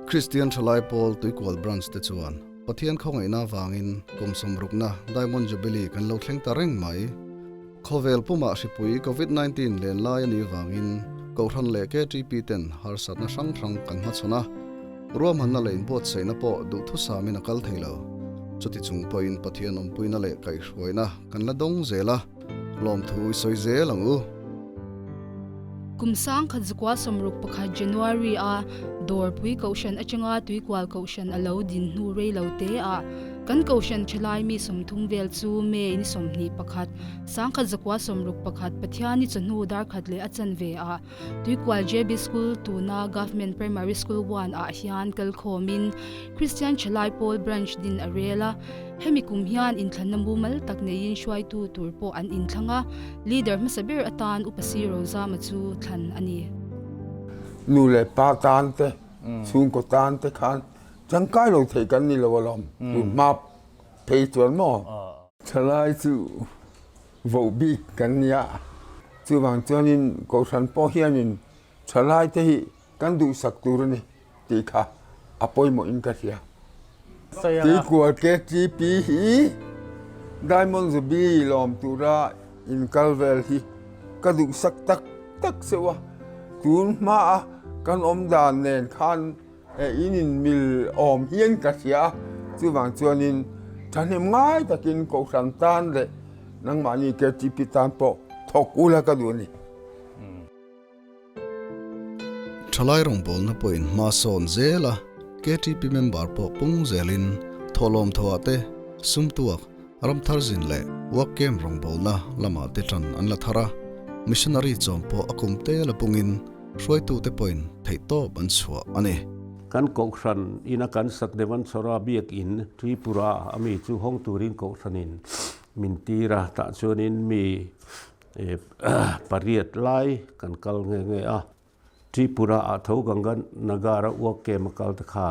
Kristian Thalai Pawl Tuikual Branch te chuan Pathian khawngaihna avangin kum sawmrukna Diamond Jubilee kan lo thleng ta reng mai. Khawvel pumah hripui Covid 19 len lai a nih vangin Kohhran leh KTP ten harsatna hrang hrang kan hmachhawn a, ruahmanna leh inbuatsaihna pawh duhthusamin a kal thei lo. Chuti chung pawhin Pathian awmpuina leh kaihhruaina kan la dawng zel a, lawmthu i sawi zel ang u. Kum 1961 January a Dawrpui Kohhran atanga Tuikual Kohhran a lo din hnu rei lo te ah kan Kohhran thalai mi 30 vel chu May ni 21, 1961 Pathiani chawhnu darkhat leh a chanve ah Tuikual JB School tuna Government Primary School 1 ah hian kalkhawmin Kristian Thalai Pawl Branch din a rel a. Hemi kum hian inthlanna mumal tak neiin hruaitu tur pawh an inthlang a, leader hmasa ber atan Upa Si Rozama chu thlan a ni. Nu leh pa tan te, chhungkaw tan te khan tangkai lo theih kan ni lo alawm, tun hma phei chuan maw? Thalai chu voh bik kan nia, chuvang chuanin Kohhran pawh hianin thalai te hi kan duhsak tur a ni tih kha a pawimawhin ka hria. Tuikual KTP hi Diamond Jubilee lawm tura inkal vel hi ka duhsak tak tak cheu a, tun hmaa kan awm dan nen khan in inmil awm hian ka hria a, chuvang chuanin thahnem ngai takin Kohhran tan leh nangmahni KTP tan pawh thawk ula ka duh a ni. Thalai rawngbawlna pawhin hma sawn zel a, KTP member pawh pung zelin thawhlawm thawhah te, sumtuak, ramthar zin leh work camp rawngbawlna lamah te tan an la thar a, missionary chawm pawh a kum te la pungin hruaitute pawhin theihtawp an chhuah a ni. Kan Kohhran ina kan sak Devanchhawra Biakin Tripura a mi chu hawng turin Kohhranin min tir a, tah chuanin mi Pariat lai kan kal nghe nghe a, Tripura ah tho Ganga Nagar a uak kem a kal te kha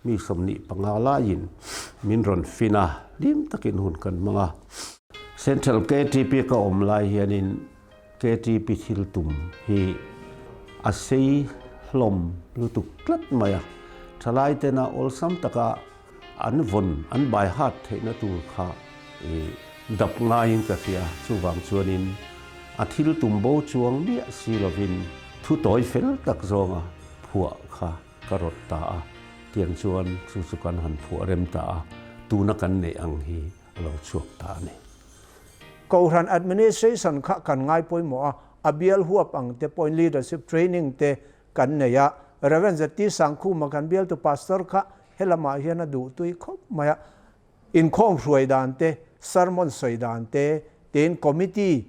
mi 25 laiin min rawn fin a, hlim takin hun kan hmang a. Central KTP ka awm lai hianin KTP thil tum hi a sei hlawm lutuk tlat mai a, thalai tena awlsam taka An vawn, an bai hat theihna tur kha dap ngaiin ka hria. Chuvang chuanin a thil tum bo chuang miah si lovin thu tawi fel tak zawnga phuah kha ka rawt ta a. Tiang chuan chu chu kan han phuah rem ta a, tuna kan neih ang hi a lo chhuak ta a ni. Kohhran administration kha kan ngai pawimawh a, a bial huap ang te pawhin leadership training te kan nei a, Rev. ZT Sangkhuma kan bialtu pastor kha helamah hian a duh tui khawp mai a, inkhawm hruai dan te, sermon sawi dan te, tin committee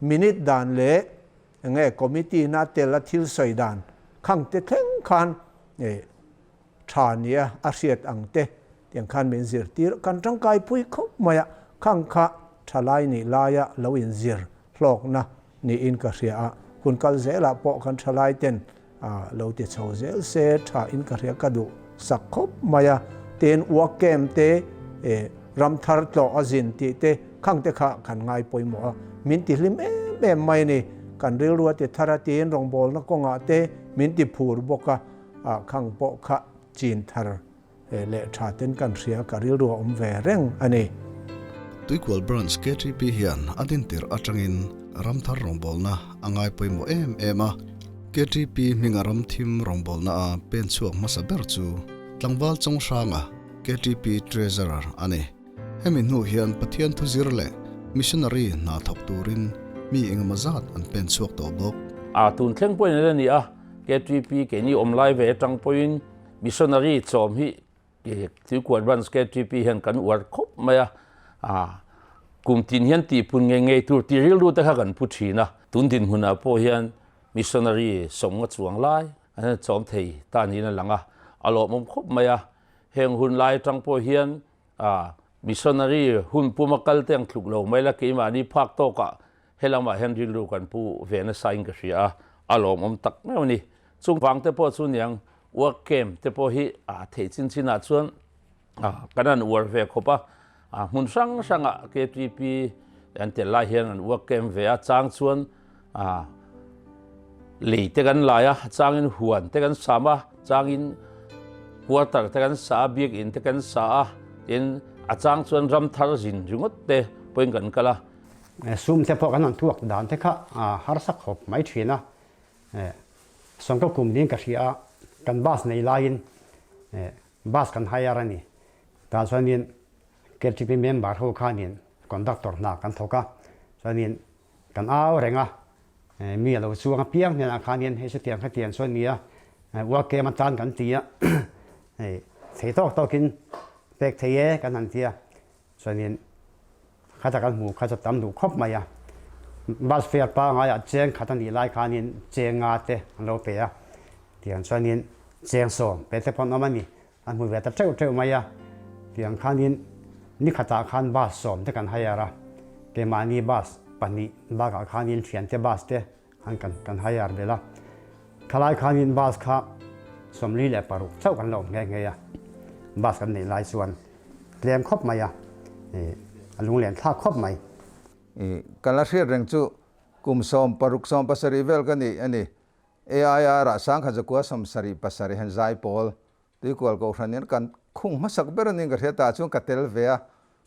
minute dan leh enge committee na tel a thil sawi dan khang te thleng khan tha nia a hriat ang te tiang khan min zirtir kan tangkai pui khawp mai a, khang kha thalai nih laia lo inzir hlawkna niin ka hria a, hun kal zelah pawh kan thalai ten lo ti chho zel se tha in ka hria ka duh sak khawp mai a, tin work camp te ram thar tlawh a zin tih te khang te kha kan ngai pawimawh a, min ti hlim em em mai a ni, kan rilru a ti thar a tiin rawngbawlna kawngah te min ti phur bawk a, khang pawh kha chin thar leh tha ten kan hria ka rilru a awm ve reng a ni. Tuikual Branch KTP hian a dintir atangin ramthar rawngbawlna a ngai pawimawh em em a. KTP hminga ramthim rawngbawlna a pen chhuak hmasa ber chu Tlangval Chawnghranga, KTP Treasurer a ni. Hemi hnu hian Pathian thuzir leh missionary hna thawk turin mi engemaw zat an pen chhuak tawh bawk. A tun thleng pawhin a la ni a, KTP keini awm lai ve atang pawhin Missionary chawm hi Tuikual Branch KTP hian kan uar khawp mai a, kum tin hian tihpun ngei ngei tur tih rilru te kha kan pu thin a, tun dinhmunah pawh hian missionary sawmnga chuang lai an chawm thei ta niin a lang a, a lawmawm khawp mai a, heng hun lai atang pawh hian missionary hun puma kal te ang tluk lo mai la keimahni phak tawkah helamah hian rilru kan pu ve nasa in ka hria a, a lawmawm tak meuh a ni. Chung vang te pawh chu niang work camp te pawh hi a theih chin chin ah chuan kan han uar ve khawp a, hmun hrang hrang ah KTP an tel lai hian an work camp ve a, chang chuan lei te kan lai a, chang in huan te kan sam a, chang in Quarter te kan sa a, biakinn te kan sa a, tin a chang chuan ram thar zin ringawt te pawhin kan kal a. Sum te pawh kan han tuak dan te kha harsa khawp mai thin a, Sawngkaw kum ding ka hria a, kan bus nei laiin bus kan hire a ni. Tah chuanin KTP member ho khanin conductor hna kan thawk a, chuanin Kan au reng a, mi a lo chuang apiang hnenah khanin hei chutiang khatiang chuan nia work camp atan kan ti a, hei thei tawk tawkin pek thei e kan han ti a, chuanin khata kan hmuh kha chu tam duh khawp mai a, bus fare pangaiah cheng khat a nih lai khanin cheng nga te an lo pe a, tiang chuanin cheng sawm pe te pawh an awm a ni, An hmu ve ta teuh teuh mai a, tiang khanin ni khatah khan bus sawm te kan hire a, keimahni bus pahnih bakah khanin thiante bus te han kan kan hire belh a, khalai khanin bus kha 46 chauh kan la awm nghe nghe a, bus kan neih lai chuan tlem khawp mai a, ih a lunglen thlak khawp mai. Ih ka la hriat reng chu kum 16 17 vel ka ni a ni. AIR ah 1970 77 han zai pawl Tuikual Kohhran in kan khung hmasak ber anin ka hria ta chuan ka tel ve a,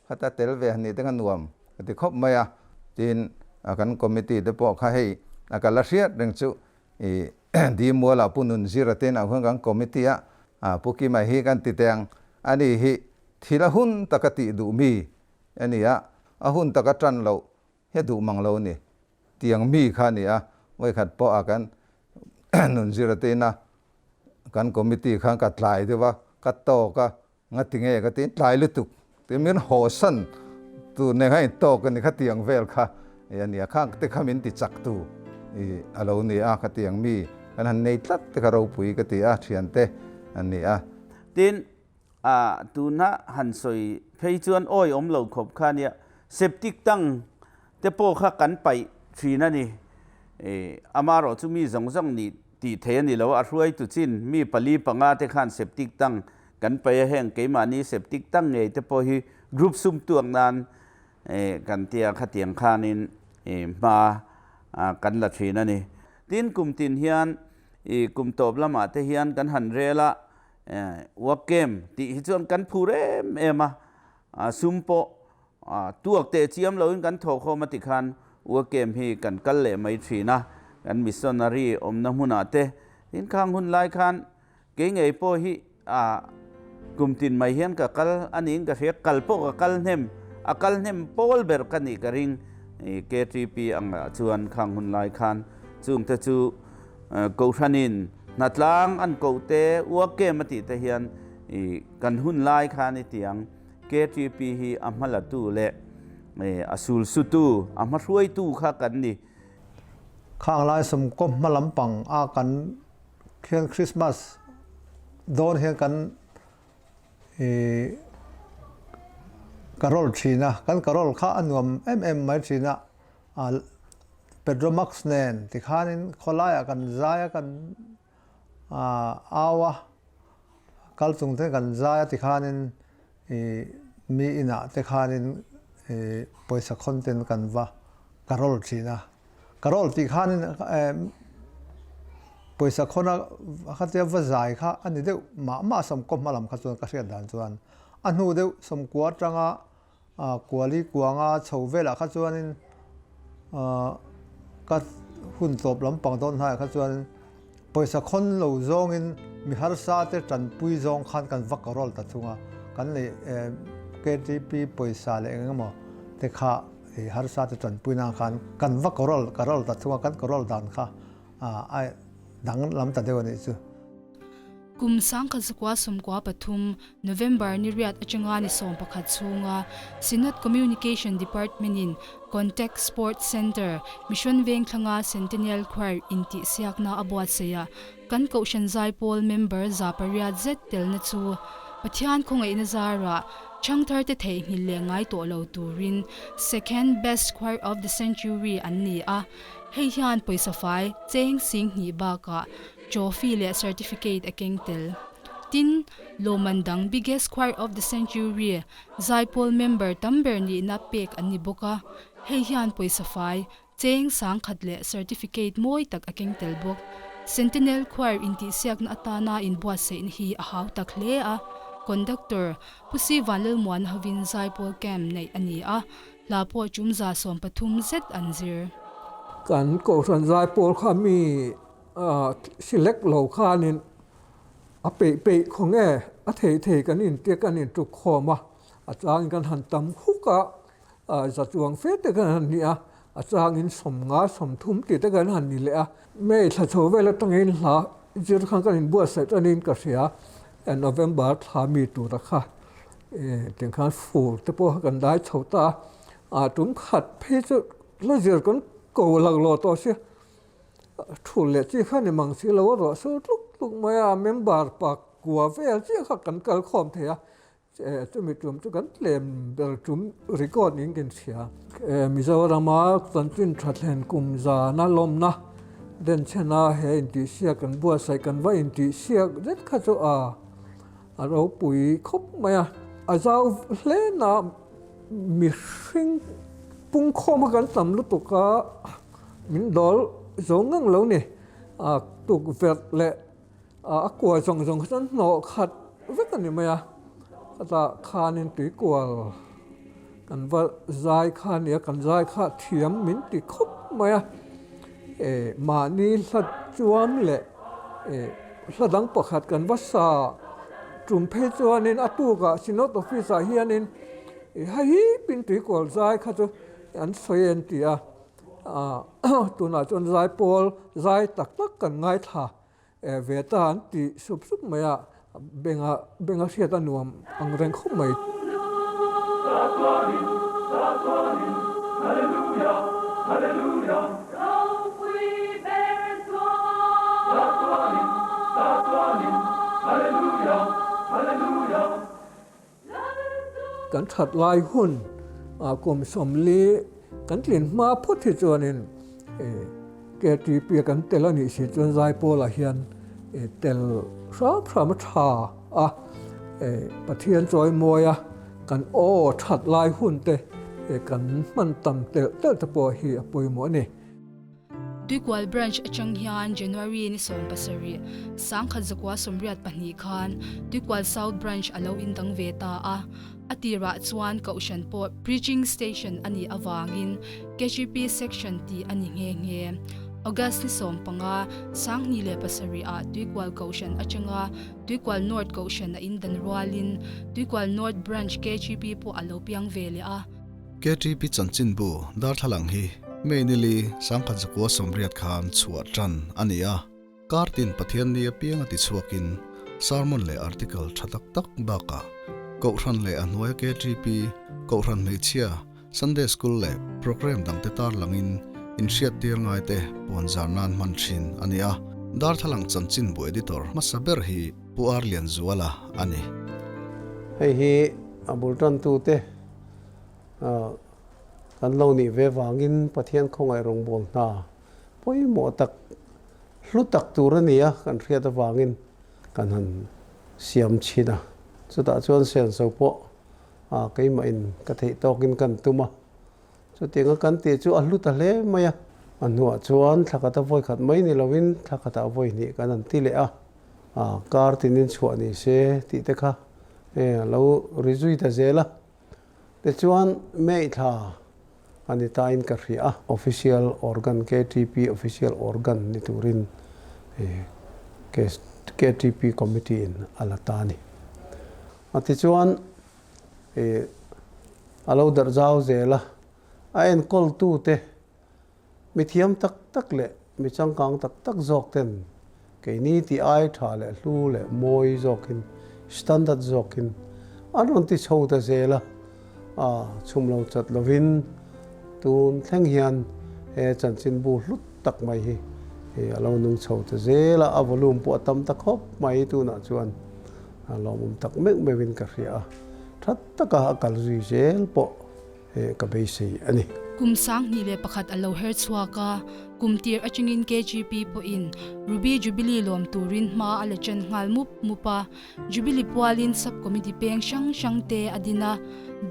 khata tel ve han nih te kha nuam ka ti khawp mai a, tin kan committee te pawh kha hei a ka la hriat reng chu i Di Muala Pu Nunzira te inah khuan kan committee a Pu Kima hi kan ti teng ani hi thil a hun taka tih duh mi a ni a, a hun taka tan loh hi a duh mang lo a ni. Tiang mi kha a ni a, vawikhat pawh a kan nunzir atina kan committee khan ka tlai deuh a, ka tawk a, ngati nge ka tiin tlai lutuk tiin min hawsan tur nen khan intawk a ni kha tiang vel kha a ni a, khang te kha min ti chak tu a lo ni a, khatiang mi kan han nei tlat te kha ropui ka ti a, thiante an ni a. Tin, a tuna han sawi phei chuan awi awm lo khawp kha nia, septic tank te pawh kha kan paih thin a ni. Amaherawh chu mi zawng zawng nih tih thei a ni lo a, a hruaitu chin mi pali panga te khan septic tank kan paih a, heng keimahni septic tank ngei te pawh hi group sum tuak nan kan tia khatiang khanin hma kan la thin a ni. Tin, kum tin hian kum tawp lamah te hian kan han rel a, Work camp tih hi chuan kan phur em em a, sum pawh tuak teh chiam loin kan thawhkhawm a ti khan work camp hi kan kal leh mai thin a, kan missionary awmna hmunah te tin khang hun lai khan kei ngei pawh hi kum tin mai hian ka kal a niin ka hria, kal pawh ka kal hnem, a kal hnem pawl ber ka nih ka ring KTP angah chuan khang hun lai khan chungte chu Kohhranin hnatlang an koh te, uak kem a tih te hian i kan hun lai khan i tiang KTP hi a hmalatu leh a sulsutu, a hmahruaitu kha kan ni. Khang lai sawmkaw hma lampang a kan khian Christmas dawn hian kan i carol thin a, kan carol kha a nuam em em mai thin a. Petromax nen tikhanin khawlaiah kan zai a, kan au a, kal chung te kan zai a tikhanin mi inah te khanin pawisa khawn ten kan va carol thin a. Carol tih khanin pawisa khawna khatia va zai kha a ni deuh mah mah sawmkaw hma lam kha chuan ka hriat dan chuan a hnu deuh sawmkua atanga Kuali kuanga chho velah kha chuanin ka hun tawp lampang dawn hnaiah kha chuanin pawisa khawn lo zawngin mi harsa te tanpui zawng khan kan va karawl ta thung a, kan nei KTP pawisa leh eng emaw te kha harsa te tanpui nan khan kan va karawl karawl ta thung a, kan karawl dan kha a danglam ta deuh a nih chu. Kum 1993, November ni riat atanga ni 11 chhunga Synod Communication Department-in Contact Sports Centre, Mission Vengthlanga Centennial Choir intihsiakna a buatsaih a, kan Kohhran Zaipawl member 800 zet telna chu Pathian khawngaihna zarah Changtharte theihnghilh leh ngai tawh lo turin Second Best Choir of the Century an ni a, hei hian pawisa fai cheng 2000 bakah Trophy leh certificate a keng tel. Tin, lawmman dang Biggest Choir of the Century, Zaipawl member tam ber nihna pek an ni bawk a, hei hian pawisa fai, cheng 1000 leh certificate mawi tak a keng tel bawk. Sentinel Choir intihsiakna atana inbuatsaihna hi a hau tak hle a, Conductor, Pu Si Vanlalmuana hovin Zaipawl Camp neih a ni a, hla pawh tum 130 zet an zir. Kan Kohhran Zaipawl kha mi select lo khanin a peih peih khaw nge a thei thei kan intia kan intuk khawm a, a changin kan han tam huk a, za chuang fe te kan han ni a, a changin 50, 30 tih te kan han ni leh a. May thla chho vel atangin hla zir khan kan inbuatsaih tanin ka hria, November thla mi tura kha tiang khan fur te pawh kan dai chho ta a, tum khat phei chu la zir kan ko laklawh tawh sia, thu leh chi kha ni mang si lo a ruah sur tluk tluk mai a, member pa kua vel chiah kha kan kal khawm thei a, Chumi tum chu kan tlem ber tum record niin kan hria. Mizorama chanchin tha thlen kum zana lawmna denchhena he intihsiak kan buatsaih kan va intihsiak zet kha chu a a ropui khawp mai a. A zau hle na mihring pungkhawm kha kan tam lutuk a, min dawl zo ngang lo ni. A tukverh leh A kual zawng zawng kha chuan hnawh khat vek a ni mai a, chutah khanin tui kual kan va zai kha a ni a, kan zai kha thiam min ti khawp mai a, eh mahni hla chuam leh eh hla dang pakhat kan va sa tum phei chuanin a tukah Synod Office ah hianin eh hei hi pin tui kual zai kha chu an sawi an ti a, tunah chuan zai pawl zai tak tak kan ngaithla. Ve ta an ti sup sup mai a, benga benga hriat a nuam ang reng khawp mai. Kan that lai hun kum 40 kan tlin hma phawt hi chuanin KTP a kan tel a nih si chuan Zaipawlah hian tel hram hram a tha a, Pathian chawimawi a kan aw that lai hun te kan hman tam telh telh te pawh hi a pawimawh a ni. Tuikual Branch atang hian January ni 17, 1982 khan Tuikual South Branch a lo indang ve ta a. A tirah chuan Kohhran pawh Preaching Station a nih avangin KGP Section tih a ni nghe nghe. August ni 15, 2007 ah Tuikual Kohhran atanga Tuikual North Kohhran a indan rualin Tuikual North Branch KGP pawh a lo piang ve leh a. KTP chanchinbu darthlalang hi May nili 1980 khan chhuah tan a ni a, kartin Pathianni apianga tichhuakin sermon leh article tha tak tak bakah Kohhran leh a hnuaia KTP, Kohhran Hmeichhia, Sunday School leh programme dangte tarlangin inhriattir ngaite puanzar nan hman thin a ni a. Darthlalang chanchinbu editor hmasa ber hi Pu Ar Lianzuala a ni. Hei hi a bul tantute Kan lo nih ve vangin Pathian khawngaih rawngbâwl hna pawimawh tak, hlu tak tur a ni a, kan hriat avangin kan han siam chhin a. Chutah chuan senso pawh keimahin ka theih tawkin kan tum a. Chutianga kan tih chu a hlu ta hle mai a. A hnuah chuan thla khata vawi khat mai ni lovin thla khatah vawi hnih kan han ti leh a. Kar tinin chhuah ni se tih te kha a lo ri zui ta zel a. Tichuan May thla a ni tain ka hria a, Official Organ, KTP Official Organ ni turin KTP Committee in a la ta a ni. Tichuan a lo darh zau zel a, a enkawltute Mi thiam tak tak leh mi changkang tak tak zawk ten keini tih ai tha leh hlu leh mawi zawkin, standard zawkin an rawn ti chho ta zel a, a chhum lo chat lovin tun thleng hian he chanchinbu hlut tak mai hi a lo nung chho ta zel a, a volume pawh a tam ta khawp mai tunah chuan lawmawm tak meuh meuhin ka hria a, tha taka a kal zui zel pawh. He ka beisei a ni. Kum 2001 a lo her chhuak a, Kum tir atangin KGP pawhin Ruby Jubilee lawm turin hma a la ṭan nghal mup mup a. Jubilee pualin Sub-Committee peng hrang hrang te a din a,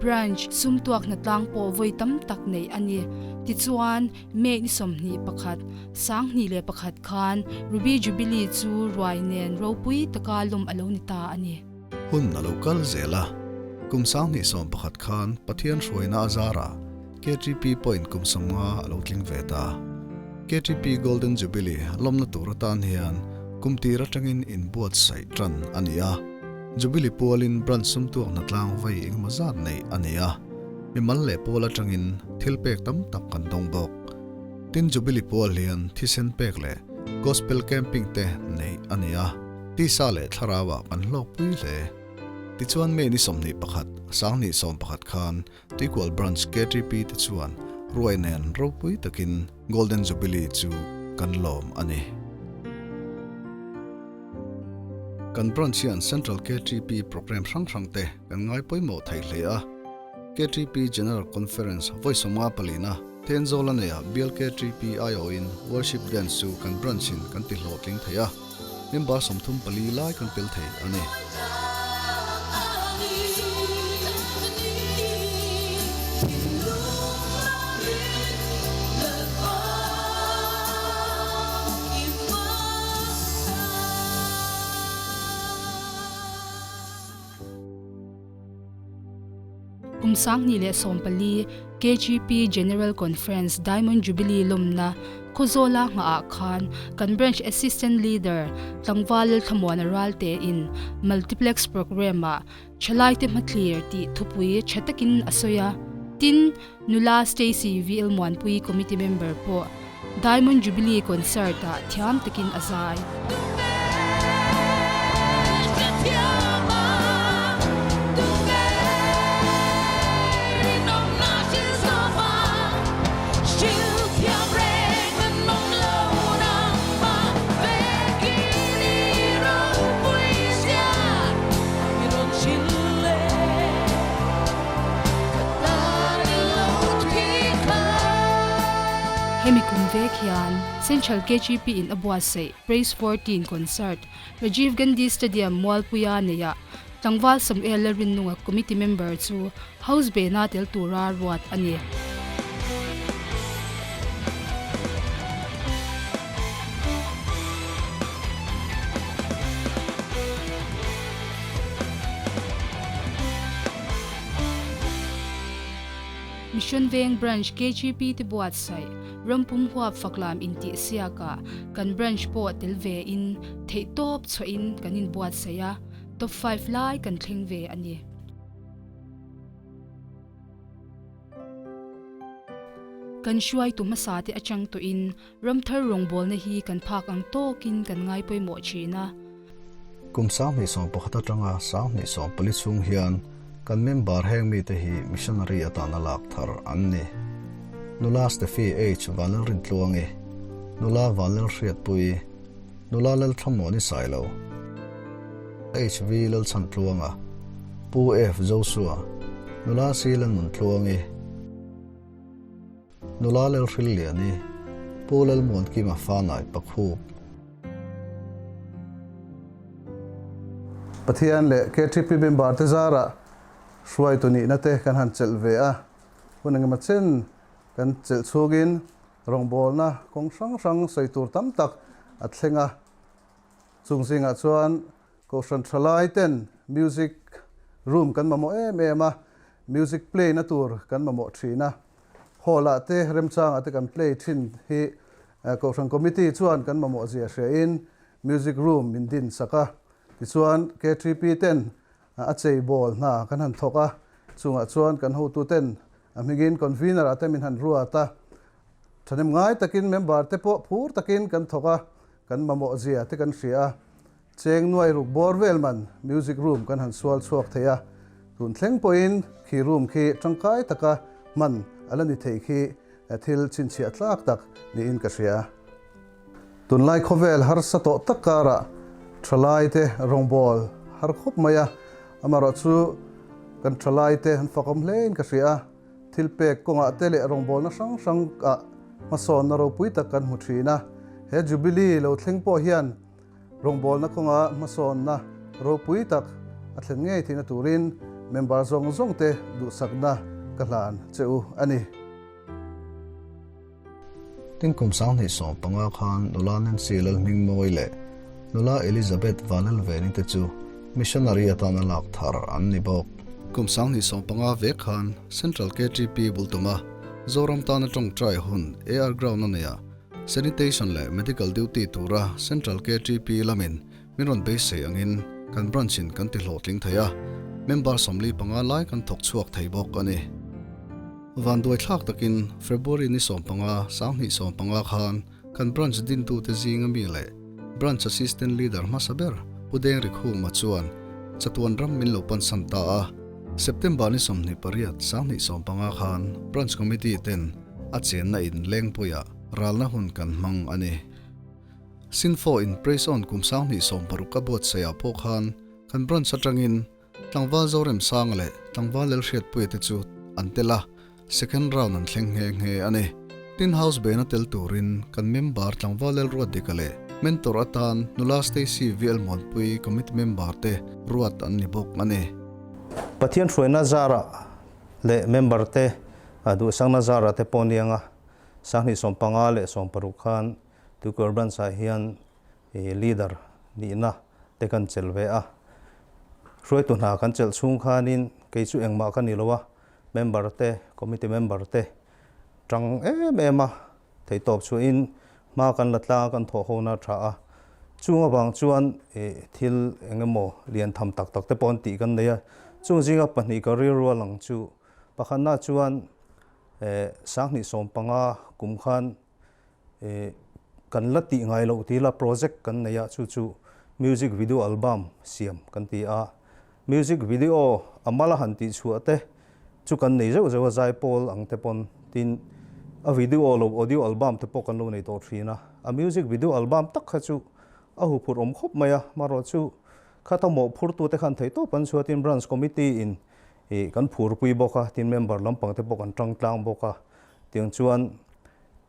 Branch sum tuak hnatlang pawh vawi tam tak neih a ni. Tichuan, May ni 21, 2001 khan Ruby Jubilee chu ruai nen ropui taka lawm a lo ni ta a ni. Hun a lo kal zel a, kum 2011 khan Pathian hruaina a zarah KTP pawhin kum 50 a lo tling ve ta. KTP Golden Jubilee lawmna tur atan hian kum tir atangin inbuatsaih tan a ni a. Jubilee pualin branch sumtuak hnatlang vei engemaw zat neih a ni a, mimal leh pawl atangin thil pek tam tak kan dawng bawk. Tin Jubilee pual hian thisen pek leh Gospel Camping te neih a ni a, tisa leh thlarauah kan hlawkpui hle. Tichuan May ni 21, 2011 khan Tuikual Branch KTP te chuan ruai nen ropui takin Golden Jubilee chu kan lawm a ni. Kan branch hian Central KTP programme hrang hrang te kan ngai pawimawh thei hle a. KTP General Conference vawi 54 na Thenzawl a neia Bial KTP aiawhin Worship Dance chu kan branch in kan ti hlawhtling thei a. Member 34 lai kan tel thei a ni. Kum 2014 KGP General Conference Diamond Jubilee lawmna Khawzawla nghahah khan kan Branch Assistant Leader Tlangval Lalthlamuana Raltein Multiplex Programme-ah Thalaite hmathlir tih thupui tha takin a sawi a. Tin, Nula Stacy VL Muanpui Committee Member pawh Diamond Jubilee Concert-ah thiam takin a zai. Hemi kum vek hian Central KGP in a buatsaih Praise 14 Concert Rajiv Gandhi Stadium Mualpuia neihah Tlangval Samuel Lalrinnunga Committee Member chu House bena tel tura ruat a ni. Mission Veng Branch KGP te buatsaih rampum huap faklam intihsiakah kan branch pawh tel ve in theihtawp chhuahin kan inbuatsaih a, top 5 lai kan thleng ve a ni. Kan hruaitu hmasa te atang tawhin ramthar rawngbawlna hi kan phak ang tawkin kan ngai pawimawh thin a. Kum 2011 atanga 2024 chhung hian kan member heng mite hi missionary atana lak thar an ni. Nula Steffi H Vanlalrintluangi, Nula Vanlalhriatpui, Nula Lalthlamuani Sailo, HV Lalchhantluanga, Pu F Joshua, Nula C Lalnuntluangi, Nula Lalhrilliani, Pu Lalmuankima Fanai Pakhup. Pathian leh KTP member te zarah hruaitu nihna te kan han chelh ve a, hun engemaw chen kan chelh chhungin rawngbawlna kawng hrang hrang sawi tur tam tak a thleng a. Chung zingah chuan Kohhran thalai ten music room kan mamawh em em a, music play na tur kan mamawh thin a, hall ah te remchang ah te kan play thin hi Kohhran committee chuan kan mamawh zia hria in music room min din sak a, tichuan KTP ten a chei bawl hna kan han thawk a, chungah chuan kan hotu ten a hmingin convener ah te min han ruat a, thahnem ngai takin member te pawh phur takin kan thawk a, kan mamawh zia te kan hria a. Cheng nuai ruk bawr vel man music room kan han sual chhuak thei a, tun thleng pawhin khi room khi tangkai taka hman a la ni thei khi thil chhinchhiah tlak tak niin ka hria. Tunlai khawvel harsa tawh tak karah thalai te rawngbâwl har khawp mai a, amaherawh chu kan thalai te an fakawm hlein ka hria a, thil pek kawngah te leh rawngbawlna hrang hrang ah. hmasawnna ropui tak kan hmu thin a. He Jubilee lo thleng pawh hian rawngbawlna kawnga hmasawnna ropui tak a thlen ngei theihna turin member zawng zawngte duhsakna ka hlan che u a ni. Tin kum 2015 khan nula Nancy Lalhmingmawi leh nula Elizabeth Vanlalveni te chu missionary atana lak thar an ni bawk. Kum 2015 vek khan Central KTP bul tuma Zoram tana tawngtai hun AR Ground a neih a, Sanitation leh Medical Duty tura Central KTP lamin min rawn beisei angin kan branch in kan ti hlawhtling thei a, member 45 lai kan thawk chhuak thei bawk a ni. Vanduai thlak takin February ni 15, 2015 khan kan branch dintute zinga mi leh Branch Assistant Leader hmasa ber Pu Deng Rikhuma chuan chatuan ram min lo pansan ta a. September ni 28, 2015 khan Branch Committee ten a chenna in Lengpuiah ralna hun kan hmang a ni. Sinfo in Praise On kum 2016 a buatsaihah pawh khan kan branch atangin Tlangval Zoremsanga leh Tlangval Lalhriatpuia te chu an tel a, second round an thleng nghe nghe a ni. Tin House bena tel turin kan member Tlangval Lalruatdika leh mentor atan nula Stacy VL Muanpui committee member te ruat an ni bawk a ni. Pathian hruaina zara leh member te duhsakna zara te pawh nianga 2015 leh 16 khan Tuikual Branch ah hian leader nihna te kan chelh ve a. Hruaitu hna kan chelh chhung khanin kei chu engmah ka ni lo a, member te, committee member te tang em em a, theihtawp chhuahin hma kan la tlang a, kan thawh hona a tha a. Chung avang chuan thil eng emaw lian tham tak tak te pawh an tih kan nei a. Chung zinga pahnih ka rilru a lang chu pakhatna chuan 2015 kum khan kan la tih ngai loh tih la project kan nei a, chu chu music video album siam kan ti a. Music video a mala han tih chhuah te chu kan nei zeuh zeuh a, zaipawl ang te pawn tin a video lo audio album te pawh kan lo nei tawh thin a. A music video album tak kha chu a huphurh awm khawp mai a, marawh chu khata mawhphurtu te khan theihtawp an chhuah tin branch committee in kan phurpui bawk a, tin member lampang te pawh kan tang tlang bawk a. Tiang chuan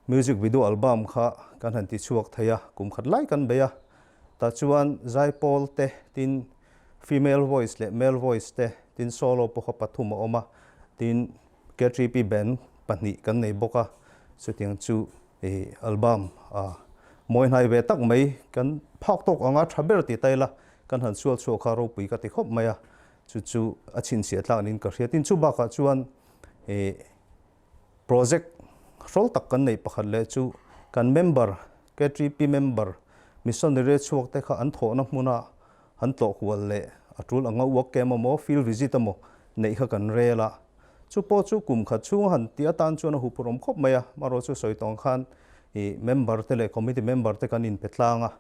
music video album kha kan han ti chhuak thei a, kum khat lai kan bei a. Tah chuan zaipawl te tin female voice leh male voice te tin solo pawh kha pathum a awm a, tin KTP band pahnih kan nei bawk a. Chutiang chu album a mawi hnai ve tak mai kan phak tawk anga tha ber ti ta ila kan han sual chhuak kha ropui ka ti khawp mai a. Chu chu a chhinchhiah tlak niin ka hria. Tin chu bakah chuan project hrawl tak kan neih pakhat leh chu kan member, KTP member, missionary chhuak te kha an thawhna hmuna an tlawh kual leh a tul anga work camp emaw field visit emaw neih kha kan rel a. Chu pawh chu kum khat chhung han tih atan chuan a huphurh awm khawp mai a. Amaherawhchu chu sawi tawng khan member te leh committee member te kan inpe tlang a.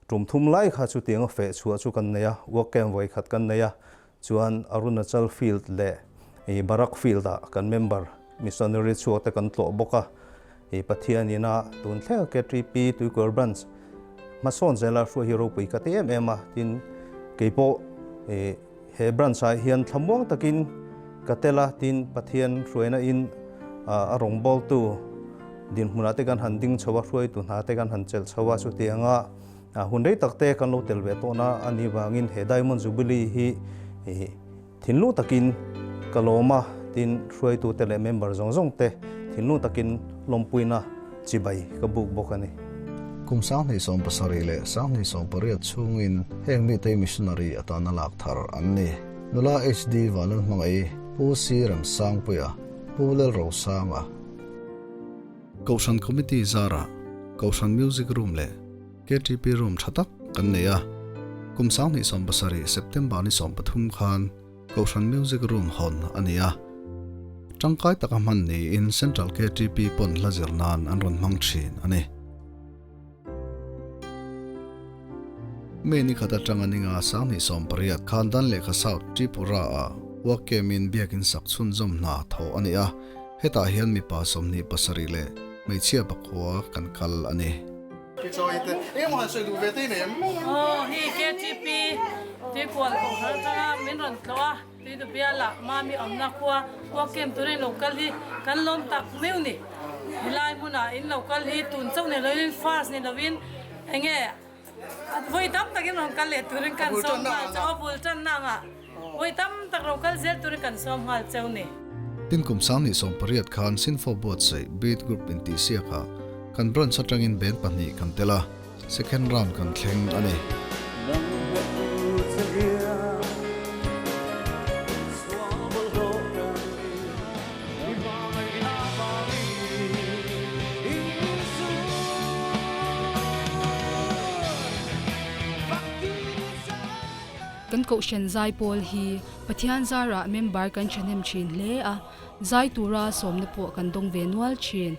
Tum thum lai kha chutianga feh chhuah chu kan nei a, work camp vawi khat kan nei a, chuan Arunachal field leh Barak field ah kan member missionary chhuak te kan tlawh bawk a, Pathian ina tun thleng a KTP Tuikual Branch hmasawn zela hruai hi ropui ka ti em em a, tin keipawh he branch ah hian thlamuang takin ka tel a, tin Pathian hruaina in a rawngbawltu dinhmunah te kan han ding chho a, hruaitu hna te kan han chelh chho a, chutianga hun rei tak te kan lo tel ve tawhna a nih vangin he Diamond Jubilee hi thinlung takin ka lawm a, tin hruaitu te leh member zawng zawng te thinlung takin lawmpuina chibai ka buk bawk a ni. Kum 2017 leh 2018 chhungin heng mite missionary atana lak thar an ni. Nula HD Vanlalhmangaih, Pu C Remsangpuia, Pu Lalrosanga. Kohhran Committee zara Kohhran Music Room leh KTP Room tha tak kan nei a. Kum 2017 September ni 13 khan Kohhran Music Room hawn a ni a. Tangkai taka hman niin Central KTP pawn hla zir nan an rawn hmang thin a ni. May ni khat atanga ninga 2018 khan Dan lehkha South Tripura ah work camp in biakin sak chhunzawm hna thaw a ni a. Hetah hian mipa 27 leh hmeichhia pakua kan kal a ni. Aw hi KTP Tuikual Kohhran atanga min rawn tlawh a. Tuitu biala Mami awmna khua khua camp tura in lo kal hi kan lawm tak meuh ni. Helai hmunah in lo kal hi tun chauh ni loin first ni loin enge vawi tam takin rawn kal leh turin kan sawm nghal chauh a, bul tanna angah vawi tam tak lo kal zel turin kan sawm nghal chauh ni. Tin kum 2018 khan Sinfo buatsaih Beat Group intihsiakah kan branch atangin band pahnih kan tel a. Second round kan thleng a ni. Kan Kohhran Zaipawl hi Pathian zarah member kan thahnem thin hle a, zai tura sawmna pawh kan dawng ve nual thin.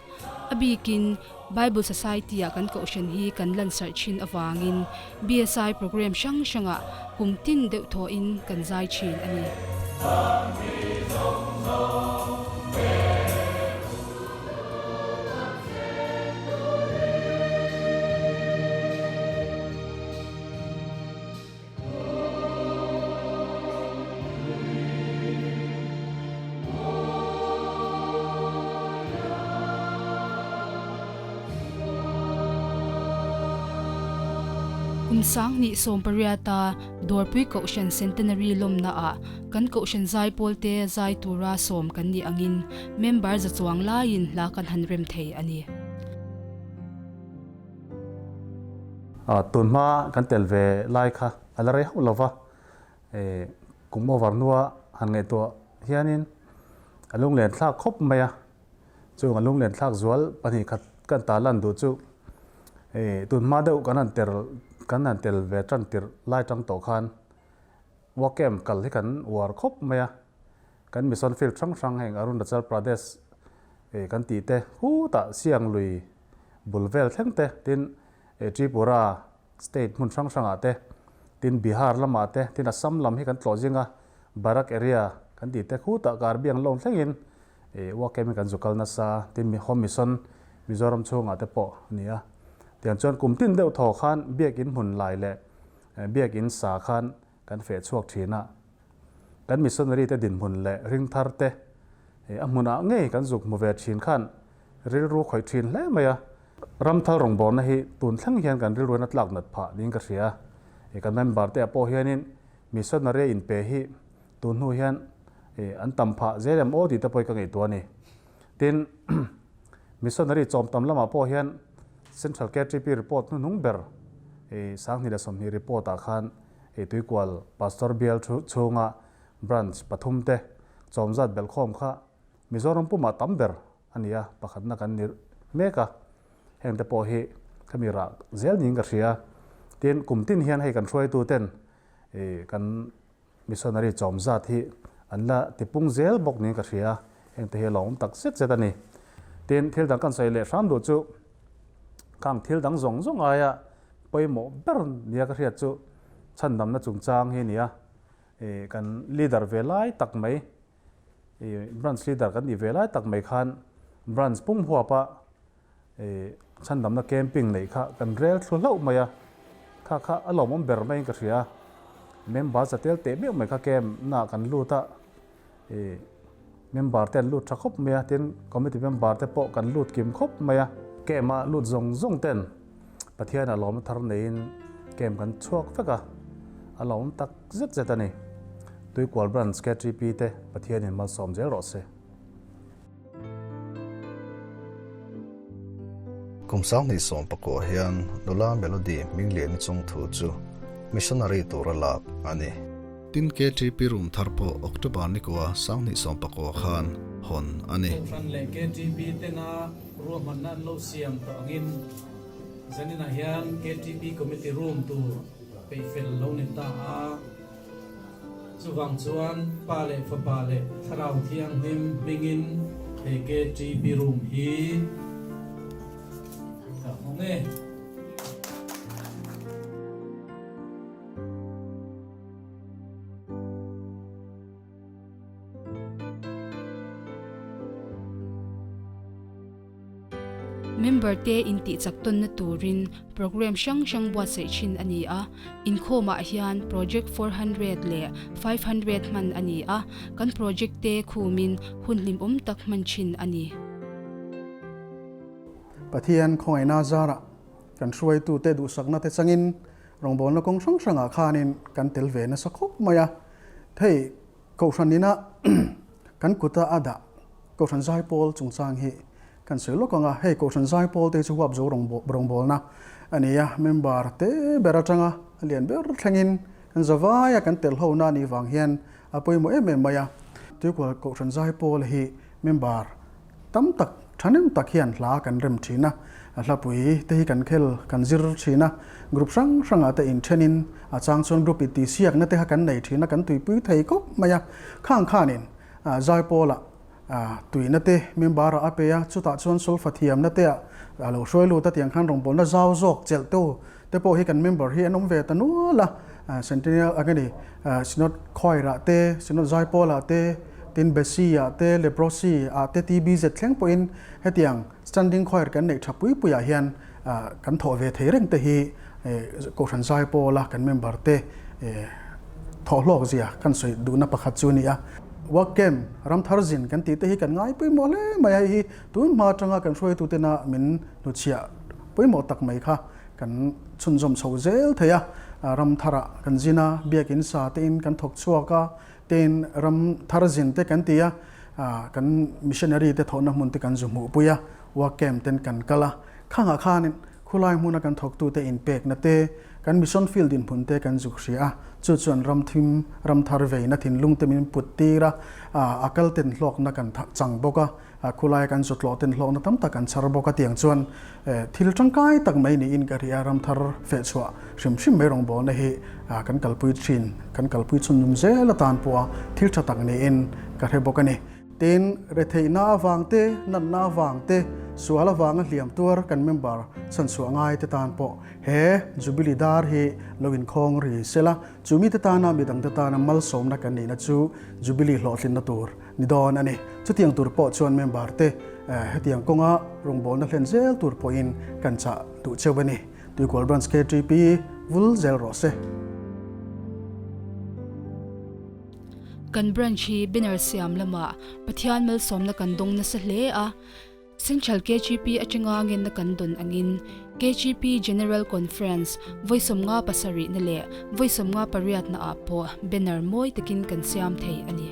A bikin Bible Society-ah kan kohhran hi kan lansarh thin avangin BSI programme hrang hrangah kum tin deuh thawhin kan zai thin a ni. Kum 2018 a Dawrpui Kohhran Centenary lawmnaah kan Kohhran Zaipawlte zai tura sawm kan nih angin member za chuang laiin hla kan han rem thei a ni. Tun hma kan tel ve lai kha a la rei hauh lo va, kum over hnua han ngaihtuah hianin a lunglen thlak khawp mai a, chung a lunglen thlak zual pahnih khat kan ta lan duh chu tun hma deuh kan han tel kan han tel ve tan tirh lai tang tawh khan work camp kal hi kan uar khawp mai a, kan mission field hrang hrang heng Arunachal Pradesh kan tih te hutah Siang lui bul vel thleng te tin Tripura state hmun hrang hrangah te tin Bihar lamah te tin Assam lam hi kan tlawh zing a, Barak area kan tih te khutah Karbi Anglong thlengin work camp hi kan zu kal nasa tin Home Mission Mizoram chhungah te pawh a ni a. Tiang chuan kum tin deuh thaw khan biakin hmun lai leh biakin sa khan kan feh chhuak thin a. Kan missionary te dinhmun leh ringthar te a hmunah ngei kan zuk hmu ve thin khan rilru khawih thin hle mai a. Ramthal rawngbawlna hi tun thleng hian kan rilruin a tlak nat phah niin ka hria. Kan member te ah pawh hianin missionary a inpe hi tun hnu hian an tam phah zel em aw tih te pawh hi ka ngaihtuah a ni. Tin, missionary chawm tam lamah pawh hian Central KTP report hnuhnung ber 2020 report ah khan Tuikual Pastor Bial chhunga branch pathum te chawmzat belhkhawm kha Mizoram pumah tam ber a ni a, pakhatna kan ni mek a, heng te pawh hi khami rah zel niin ka hria. Tin, kum tin hian hei kan hruaitu ten kan missionary chawm zat hi an la tipung zel bawk niin ka hria, heng te hi a lawmawm tak zet zet a ni. Tin, thil dang kan sawi leh hram duh chu khang thil dang zawng zawng aia pawimawh ber nia ka hriat chu chhandamna chungchang hi a ni a, kan leader ve lai tak mai I branch leader kan nih ve lai tak mai khan branch pum huapa i chhandamna camping neih kha kan rel thlu hlauh mai a, kha kha a lawmawm ber maiin ka hria a, member za tel teh meuh mai kha camp na kan lut a, i member te an lut tha khawp mai a, tin committee member te pawh kan lut kim khawp mai a. Camp a lut zawng zawng ten Pathian a lawmna thar neiin camp kan chhuak vek a, a lawmawm tak zet zet a ni. Tuikual Branch KTP te Pathianin malsawm zel rawh se. Kum 2019 hian nula Melody Hmingliani chung thu chu missionary tura lak a ni. Tin KTP room thar pawh October ni kua 2019 khan hawn a ni. Kohhran leh KTP tena ruahmanna an lo siam tawh angin zaninah hian KTP Committee room tur peihfel lo ni ta a. Chuvang chuan Pa leh Fapa leh Thlarau Thianghlim hmingin he KTP room hi ka hawng e. Member te intihchak tawnna turin programme hrang hrang buatsaih thin a ni a, inkhawmah hian project 400 leh 500 hman a ni a, kan project te khumin hun hlimawm tak hman thin a ni. Pathian khawngaihna zarah kan hruaitute duhsakna te changin rawngbawlna kawng hrang hrangah khanin kan tel ve nasa khawp mai a. Hei Kohhran ina kan kuta a dah Kohhran Zaipawl chungchang hi kan sawi lawk ang a, hei Kohhran Zaipawl te hi chu huapzo rawngbawlna a ni a, member te ber atanga a lian ber thlengin kan zavaia kan tel hona a nih vang hian a pawimawh em em mai a. Tuikual Kohhran Zaipawl hi member Tam tak, thahnem tak hian hla kan rem thin a, a hlapui te hi kan khel, kan zir thin a, group hrang hrangah te inthenin a chang chuan group intihsiakna te kha kan nei thin a, kan tuipui thei khawp mai a. Khang khanin Zaipawlah tuina te member ah a pe a, chutah chuan solfa thiamna te ah a lo hruai lut a, tiang khan rawngbawlna zau zawk chelh tu te pawh hi kan member hi an awm ve ta nual a, Centennial a ni Synod Choir ah te, Synod Zaipawl ah te, tin Besi ah te, Leprosy ah te, TBZ thleng pawhin hetiang Standing Choir kan neih tha pui pui ah hian kan thawh ve thei reng te hi Kohhran Zaipawl a kan member te thawh hlawk zia kan sawi duhna pakhat chu a ni a. Work camp ram thar zin kan tih te hi kan ngai pawimawh hle mai a, hei hi tun hma atanga kan hruaitutena min hnuchhiah pawimawh tak mai kha Kan chhunzawm chho zel thei a, ram tharah kan zin a, biakin sa tein kan thawk chhuak a, tein ram thar zin te kan ti a, kan missionary te thawhna hmun te kan zu hmuhpui a, work camp ten kan kal a, khangah khanin khulai hmuna kan thawktute inpekna te, kan mission field dinhmun te kan zuk hria a, chu chuan ram thim, ram thar veina thinlung te min put tir a, a kal ten hlawkna kan chang bawk a. A khulaia kan zawthlawh ten hlawkna tam tak an chhar bawk a tiang chuan thil tangkai tak mai niin ka ri a, ramthar fehchhuah hrim hrim mai rawngbawlna hi kan kalpui thin, kan kalpui chhunzawm zel atan pawha thil tha tak niin ka hre bawk a ni. Tin, retheihna avang te, natna avang te, sual avanga hliam tuar kan member chhanchhuah ngai te tan pawh he Jubilee dar hi lo inkhawng ri sela, chu mite tana midangte tana malsawmna kan nihna chu Jubilee hlawhtlinna tur Ni dawn a ni. Chutiang tur pawh chuan member te hetiang kawnga rawngbawlna hlen zel tur pawhin kan chah duh cheu a ni. Tuikual Branch KTP vul zel rawh se. Kan branch hi banner siam lamah Pathian malsawmna kan dawng nasa hle a. Central KGP atanga ngenna kan dawn angin KGP General Conference vawi 77 na leh vawi 58 na ah pawh banner mawi takin kan siam thei a ni.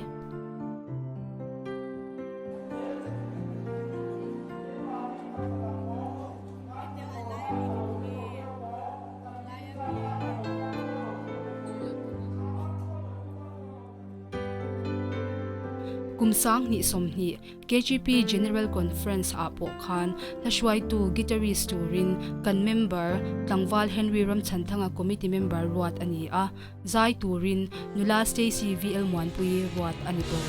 Kum 2020 KGP General Conference ah pawh khan hla hruaitu guitarist turin kan member tlangval Henry Ramchhanthanga committee member ruat a ni a, zai turin nula Stacy VL Muanpuii ruat a ni bawk.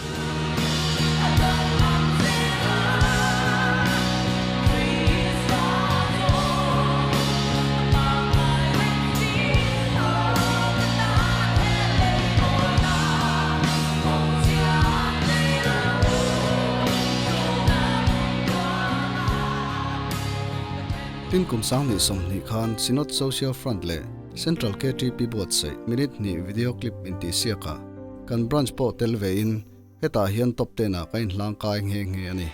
Tin kum 2020 khan Synod Social Front leh Central KTP buatsaih minute hnih video clip intihsiak ah kan branch pawh tel ve in hetah hian top ten ah ka inhlang kai nghe nghe a ni.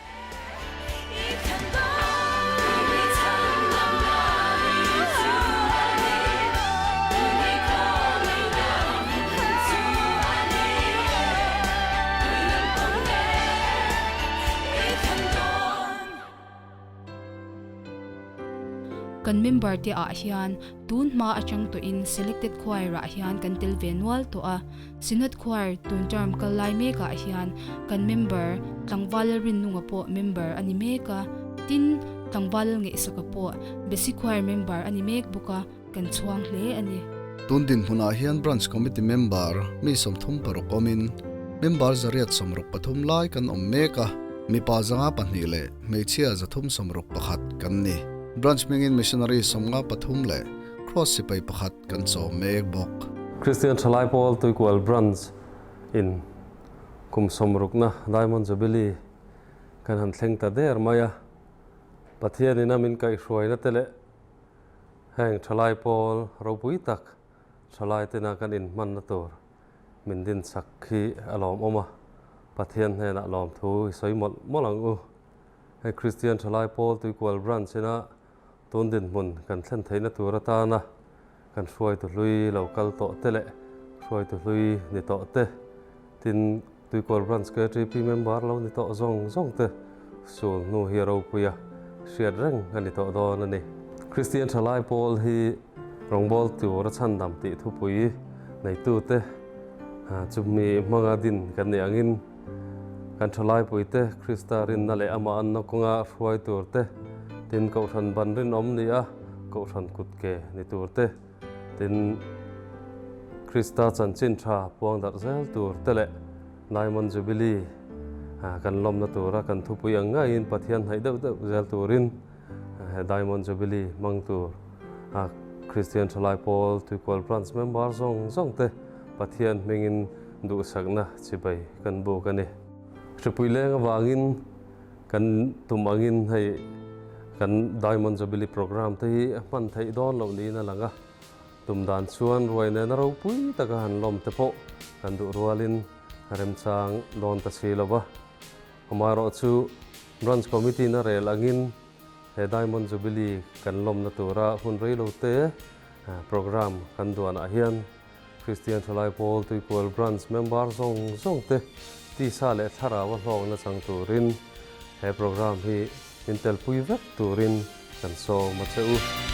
Kan member te ah hian tun hma atang tawhin selected choir ah hian kan tel ve nual tawh a. Synod Choir tun term kal lai mekah hian kan member Tlangval Lalrinnunga pawh member a ni mek a, tin Tlangval Lalngeihsaka pawh Basic Choir member a ni mek bawk a, kan chhuang hle a ni. Tun dinhmunah hian Branch Committee member mi 36 awmin member 163 lai kan awm mek a, mipa 502 leh hmeichhia 361 kan ni. Branch hmingin Missionary 53 leh Cross sipai pakhat kan chawm mek bawk. Kristian Thalai Pawl Tuikual Branch in kum sawmrukna Diamond Jubilee kan han thleng ta der mai a. Pathianin a min kaihhruaina te leh heng thalai pawl ropui tak thalai tena kan inhmanna tur min dinchak hi a lawmawm a, Pathian hnenah lawmthu i sawi mawlh mawlh ang u. Hei Kristian thalai pawl Tuikual Branch ina tun dinhmun kan thlen theihna tur atana kan hruaitu hlui lo kal tawh te leh hruaitu hlui ni tawh te, tin Tuikual Branch KTP member lo ni tawh zawng zawng te sul hnu hi a ropui a, hriat reng a ni tawh dawn a ni. Kristian thalai pawl hi rawngbawl tur a chhandam tih thupui neitute chumi hmanga din kan nih angin kan thalaipuite Krista rinna leh amah anna kawnga hruai tur te, tin Kohhran ban rinawm ni a Kohhran kutke ni tur te, Tin, Krista chanchin tha puang darh zel tur te leh Diamond Jubilee kan lawmna tura kan thupui ang ngaiin Pathian hnaih deuh deuh zel turin he Diamond Jubilee hmang tur Kristian Thalai Pawl Tuikual Branch member zawng zawng te Pathian hmingin duhsakna chibai kan buk a ni. Hripui leng avangin Kan tum angin hei kan Diamond Jubilee Programme te hi a hman theih dawn loh niin a lang a, tum dan chuan ruai nena ropui taka han lawm te pawh kan duh rualin remchang dawn ta si lo va. Amaherawhchu Branch Committee na rel angin he Diamond Jubilee kan lawmna tura hun rei lo te programme kan duanah hian Kristian Thalai Pawl Tuikual Branch member zawng zawng te tisa leh thlarau a hlawkna chang turin he programme hi min telpui vek turin kan sawm a che u.